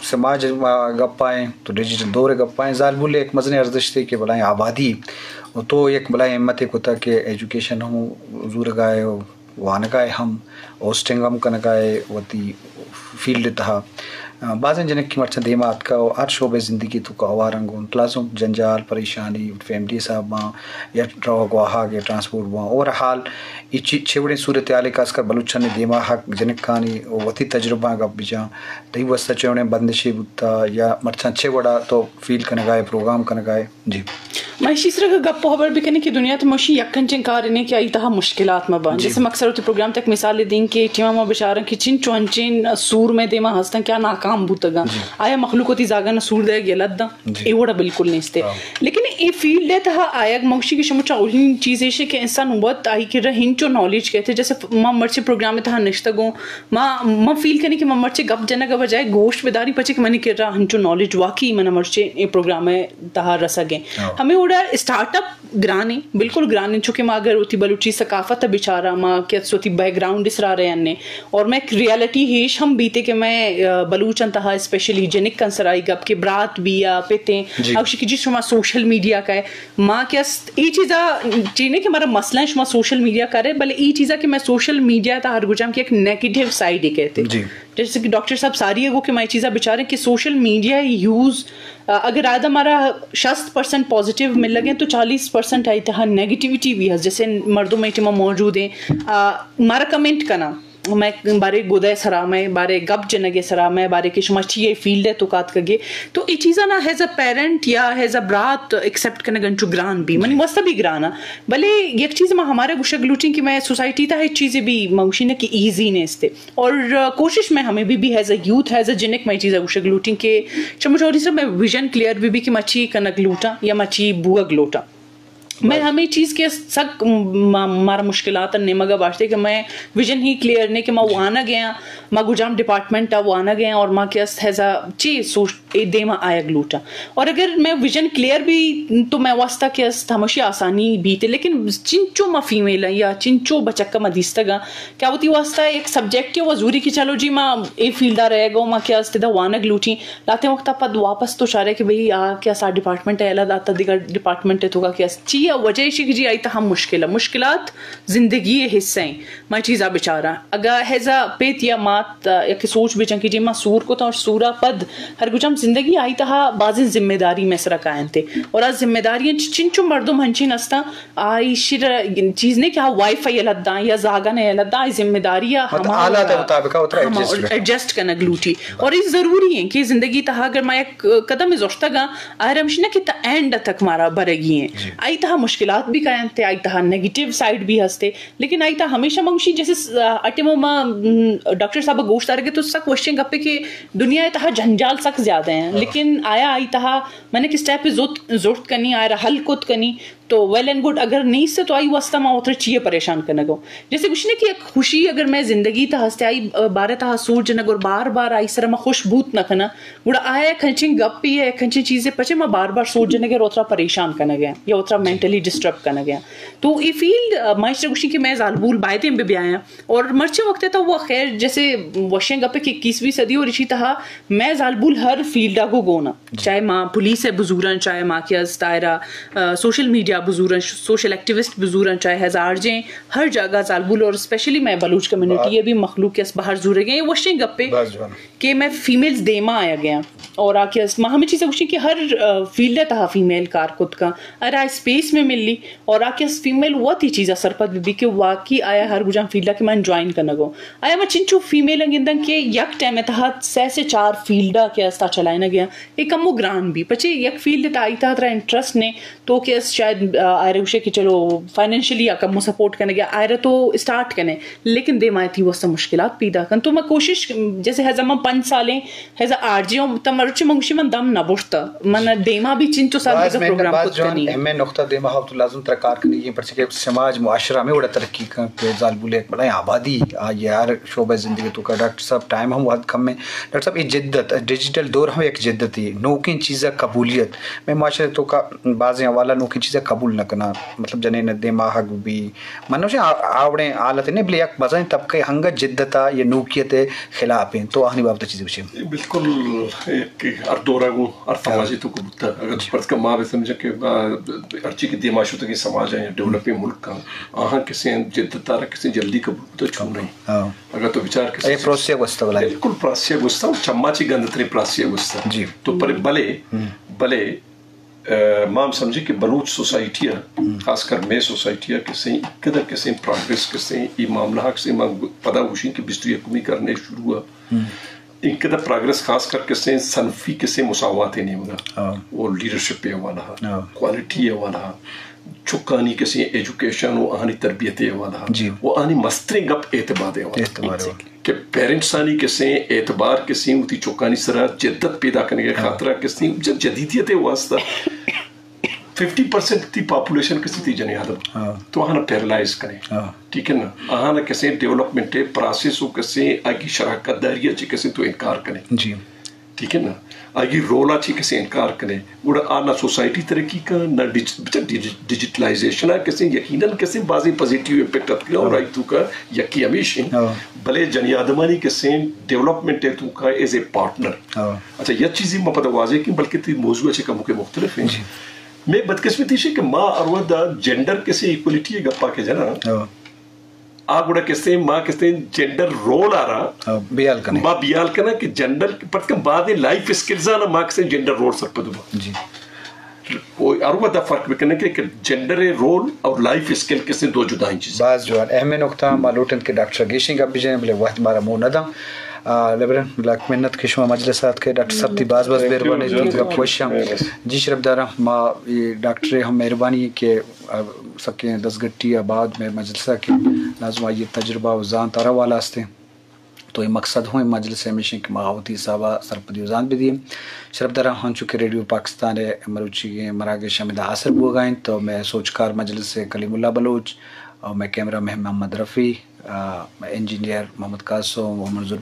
سماج ءِ گپ ءَ ایں، تو ڈیجیٹل دور ءِ گپ ءَ ایں، زالبول ءِ یک مزنیں ارزشتے کہ بلاہیں آبادی، و تو یک بلاہیں ہمتے کتگ کہ ایجوکیشن ہم زورگ ءَ ئے و وانگ ءَ ئے ہم، ہوسٹنگ ہم کنگ ءَ ئے وتی فیلڈ ءِ تہا۔ آ، بازیں جنک کہ مرچاں دیما اتکگ و ہر شعبہ زندگی ءِ توکا ہوار اَنت، گوں لازم جنجال، پریشانی، فیملی حساب باں یا روگ واہگ یا ٹرانسپورٹ باں، اوور حال اے چی-، چے وڑیں صورتحالے، خاص کر بلوچانی دیما حق جنکانی و وتی تجربہ ءَ گپ بجاں، تئی واسطہ چے وڑیں بندشے بوتا یا مرچاں چے وڑا تو فیل کنگا ئے، پروگرام کنگا ئے؟ جی۔ ما ایشی سرا گپ و ہبر بکنیں کہ دنیا تہ مشی یک انچیں کار نے کہ آئی تہا مشکلات مہ باں۔ جی۔ جیسے ما اکثر وتی پروگرام تک مثال دیں کہ ٹیما ما بچاراں کہ چنچو انچیں سور مئے دیما ہستاں کہ آ ناکام بوتگاں۔ جی۔ آیا مخلوق وتی زاگاں سور دئیگ یلہ داں؟ جی۔ اے وڑا بالکل نیست۔ ہاں۔ لیکن اے فیلڈ ءِ تہا آیگ، من گوشی کہ شما چہ اولی چیز ایش کہ انسان وت آئی کرا ہنچو نالج کئیت۔ جیسے ما مرچی پروگرام ءِ تہا نشتگوں، ما، ما فیل کنی کہ ما مرچی گپ جنگ ءِ بجائے گوش بداری، پچے کہ منی کرا ہنچو نالج واقعی من مرچی اے پروگرام ءِ تہا رسگ ءَ۔ ہاں۔ ہمے وڑا اسٹارٹ اپ گران ایں، بالکل گران ایں، چونکہ ما اگر وتی بلوچی ثقافت ءَ بچاراں، ما کہ وتی بیک گراؤنڈ ءِ سرا رہنے، اور مئے یک ریالٹی ایش ہم بیتے کہ مئے، آ، بلوچاں تہا اسپیشلی جنکاں سرا اے گپ کہ برات بی یا پت ایں، جی۔ آ گوشی کہ جی شما سوشل میڈیا کئے، ما کہ است اے چیزا چی نے کہ مارا مسئلہ ایں شما سوشل میڈیا کئے، بلے اے چیزا کہ مئے سوشل میڈیا تہا ہر گجام کہ یک نیگیٹو سائیڈ ئے کئیت۔ جی۔ جیسے کہ ڈاکٹر صاحب ساری ءَ گو کہ ما اے چیزا بچاریں کہ سوشل میڈیا یوز، آ، اگر آ دہ مارا شست پرسنٹ پازیٹیو ملگ ایں تو چالیس پرسنٹ آئی تہا نیگیٹیوٹی بی ہست۔ جیسے مردم اے ٹیما موجود ایں، آ، مارا کمنٹ کناں، مئے بارے گد ءِ سرا، مئے بارے گپ جنگ ءِ سرا، مئے بارے کہ شما چی اے فیلڈ ءِ توکا اتکگ ئے، تو اے چیزاں نا ایز اے پیرنٹ یا ایز اے برات ایکسپٹ کنگ انچو گران بی، منی واسطہ بی گران ایں۔ بلے یک چیز ما ہمارا گوشگ لوٹیں کہ مئے سوسائٹی تہا ہچ چیزے بی، ما گوشیں نا کہ ایزی نیست۔ اور، آ، کوشش مئے ہمے بی بی ایز اے یوتھ، ایز اے جنک، ما اے چیزا گوشگ لوٹیں کہ چہ مجوری سرا مئے ویژن کلیئر بی بی کہ ما چی کنگ لوٹاں یا ما چی بوگ لوٹاں۔ مئے ہمے چیز کہ سک م-، ما-، مارا مشکلات نیمگا باشتے کہ مئے ویژن ہی کلیئر نے کہ ما وانگ ءَ آں، ما گجام ڈپارٹمنٹ ءَ وانگ ءَ آں اور ما کہ است ایز اے چی سوچ اے دیما آیگ لوٹاں۔ اور اگر مئے ویژن کلیئر بی تو مئے واسطہ کہ است ہمیشی آسانی بیت، لیکن چنچو ما فیمیل آں یا چنچو بچکاں ما دیستگاں کہ آ وتی واسطہ یک سبجیکٹ ءَ و زوری کہ چلو جی ما اے فیلڈ ءَ رہگ ءَ، ما کہ است ادا وانگ لوٹیں، لہتیں وقت ءَ پد واپس تو چارے کہ بھئی آ کہ است آ ڈپارٹمنٹ ءَ یلہ داتا دگہ ڈپارٹمنٹ ءِ توکا کہ است۔ چی ءِ وجہ ایشی کہ جی آئی تہا مشکل ایں، مشکلات زندگی ءِ حصہ ایں۔ ما چیزا بچاراں۔ اگاں ایز اے پت یا مات، آ، یک سوچ بچن کہ جی ما سور کتاں اور سورا پد ہر گجام زندگی آئی تہا بازیں ذمہ داری مئے سرا کاینت۔ اور آ ذمہ داری چ-، چنچو مردم ہنچین استاں، آئی شر چیز نے کہ آ وائف ءَ یلہ داں یا زاگاں یلہ داں، آئی ذمہ داری ءَ مطلب ہما حالات ءِ وڑا مطابق ءَ وترا ہما ایڈجسٹ کنگ۔ ایڈجسٹ کنگ لوٹی۔ اور اے ضروری ایں کہ زندگی تہا اگر ما یک قدم زرتگاں، آئرا ہمشی نہ کہ تا اینڈ تک مارا برگی ایں۔ جی۔ آئی تہا مشکلات بی کاینت، آئی تہا نیگیٹو سائیڈ بی ہستے۔ لیکن آئی تہا ہمیشہ من گوشی جیسے س-، آ، اٹے ما، ما، م، ڈاکٹر صاحب گوشت آرگے تو سک وشیں گپے کہ دنیا تہا جنجال سک زیادہ ایں۔ ہاں۔ لیکن آیا آئی تہا من ایک اسٹیپ زرت، زرت کنی، آئرا حل کت کنی تو ویل اینڈ گڈ، اگر نیست تو آئی واسطہ ما وترا چی ءَ پریشان کنگو؟ جیسے گوشنے کہ یک خوشی اگر مئے زندگی تہا ہستے آئی بارے تہا سوچ جنگ اور بار بار آئی سرا ما خوش بوت نہ کناں، گڑا آیا یک انچیں گپے یا یک انچیں چیزے پچے ما بار بار سوچ جنگ ءَ وترا پریشان کنگ ءَ یا وترا مینٹلی ڈسٹرب کنگ ءَ۔ تو اے فیلڈ، آ، ما ایشرا گوشیں کہ مئے زالبول بایدیں بہ بیایاں۔ اور مرچی وقت ءَ تو وہ خیر جیسے وشیں گپے کہ اکیسویں صدی اور ایشی تہا مئے زالبول ہر فیلڈ ءَ گو گون اَں۔ جی۔ چاہے ما پولیس ءَ بزوراں، چاہے ما کہ است آئرا، آ، سوشل میڈیا بزوراں، ش-، سوشل ایکٹیوسٹ بزوراں، چاہے ہزار جیں ہر جاگہ زالبول اور اسپیشلی مئے بلوچ کمیونٹی ءَ بھی مخلوق کہ است بہر زورگ ءَ ایں، وشیں گپے۔ بس جوان۔ کہ مئے فیمیلز دیما آیگ ءَ اَں۔ اور آ کہ است، ما ہمے چیز ءَ گوشیں کہ ہر، آ، فیلڈ ءِ تہا فیمیل کار کت کن، ہر آ اسپیس مئے ملی اور آ کہ است فیمیل وت اے چیز ءَ سرپد بہ بی کہ واقعی آیا ہر گجام فیلڈ ءَ کہ من جوائن کنگ ءَ اوں۔ آیا ما چنچو فیمیل ءَ گنداں کہ یک ٹائم ءِ تہا سے سے چار فیلڈ ءَ کہ است آ چلائینگ ءَ اَں، اے کمو گران بی۔ پچے یک فیلڈ ءِ تہا آئی تہا ترا انٹرسٹ نے، تو کہ است شاید، آ، آئرا گوشے کہ چلو فائنینشلی آ کمو سپورٹ کنگ ءَ آئرا تو اسٹارٹ کنے، لیکن دیما تئی واسطہ مشکلات پیدا کن۔ تو ما کوشش، جیسے ہزا من پنچ سالیں، ہزا آر جے اوں، تم مرچی من گوشی من دم نہ برتا، من دیما بھی چنچو سال باز دگہ من، پروگرام باز کت جوان کنی۔ اہمیں نقطہ دیما ہاو تو لازم ترا کار کنی، پرچہ کہ سماج معاشرہ ہمیں وڑا ترقی کن کہ زالبول یک بڑا آبادی آئی ہر شعبہ زندگی تو کا۔ ڈاکٹر صاحب ٹائم ہم وقت کم ہے۔ ڈاکٹر صاحب یہ جدت، ڈیجیٹل دور ہم یک جدت ہے، نوکیں چیزا قبولیت۔ میں معاشرے تو کا بعض حوالہ نوکیں چیزا قبول نہ کنا، مطلب جنین دیما حق بھی منوش آ-، آوڑیں حالت نہیں، بلے یک مزن طبقے ہنگا جدتا یا نوکیت خلاف ہیں، تو آہنی بابت چیزیں بچے۔ بالکل ایک ہر دورہ گوں ہر سماجی تو کو بوتا۔ اگر پرت کا ما بھی سمجھا کہ، آ، ہرچی کہ دیما شتگیں سماج ہیں، ڈیولپنگ ملک کا، آہاں کسے جدت تارا کسے جلدی قبول بوتا چھو نہیں۔ ہاں۔ اگر تو بچار کسے اے پروسیہ گوستا بلا۔ بالکل پروسیہ گوستا، چما چی گند ترے پروسیہ گوستا۔ جی۔ تو پر بلے، بلے، آ، ما ہم سمجھے کہ بلوچ سوسائٹی ہے، خاص کر میں سوسائٹی ہے، کسے قدر کسے پروگریس کسے، یہ معاملہ کسے ما پدا گوشیں کہ بیست و یکمی کرنے شروع ہے۔ انقدر پروگریس خاص کر کسے صنفی کسے مساوات نیمگا، ہاں۔ اور لیڈرشپ حوالہ، ہاں۔ کوالٹی حوالہ، چکانی کسے ایجوکیشن و آہانی تربیت حوالہ، جی۔ و آہانی مستریں گپ اعتماد حوالہ۔ اعتماد حوالہ۔ کہ پیرنٹس آنی کسے اعتبار کسے وتی چکانی سرا جدت پیدا کرنے کے خاطرہ کسے ج-، جدیدیت واسطہ ففٹی پرسینٹ تی پاپولیشن کسے تی جنی آدم۔ ہاں۔ تو آہاں پیرالائز کنے۔ ہاں۔ ٹھیک ہے نا؟ آہاں کسے ڈیولپمنٹ پروسیس و کسے آگی شراکت داری چی کسے تو انکار کنے۔ جی۔ ٹھیک ہے نا؟ آگی رولا چی کسے انکار کنے۔ گڑا آ نہ سوسائٹی ترقی کا، نہ ڈیج-، بچا ڈیج-، ڈیجیٹلائزیشن آ کسے یقیناً کسے بازیں پازیٹیو امپیکٹ اتکا اور ہاں۔ آئی تو کا یقی ہمیش ہیں۔ ہاں۔ بلے جنی آدمانی کسے ڈیولپمنٹ ہے تو کا ایز اے پارٹنر۔ ہاں۔ اچھا، یہ چیزیں ما پتہ واضح کی، بلکہ تی موضوع اچھے کم کے مختلف ہیں۔ جی۔ میں بدقسمتی شے کہ ما اروا دا جینڈر کسے ایکولیٹی گپا کے جنا۔ ہاں۔ آ گڑا کسے ما کسے جینڈر رول آ رہا۔ ہاں، بیال کنے۔ ما بیال کنا کہ جینڈر پرتکم بعد لائف اسکلز آنا ما کسے جینڈر رول سرپد ہوا۔ جی۔ او ہر ودا فرق بکنے کہ، کہ جینڈر رول اور لائف اسکل کسے دو جدائیں چیز۔ باز جوان اہم نقطہ ما لوٹن کہ ڈاکٹر گیشیں گپ بجیں بلے وقت مارا مو نہ داں۔ آ، لیبرن بلاک منت کہ شما مجلس آت کہ ڈاکٹر صاحب تی باز باز مہربانی تی گپ وشاں۔ جی شرف دارا ما یہ ڈاکٹر ہم مہربانی کہ، آ، سکیں دستگٹی آ بعد میں مجلس کہ لازم آئی تجربہ و زانت ہر حوالہ ہستیں۔ تو اے مقصد ہوں اے مجلس ہمیش انت کہ ما وتی حسابا سرپدی و زانت بدییں۔ شرف دارا ہنچو کہ ریڈیو پاکستان ء مروچیگیں مراگش ہمدا آسر بوگا انت تو میں سوچکار مجلس کلیم اللہ بلوچ اور میں کیمرہ مین محمد رفیع، آ، انجینئر محمد قاسم، محمد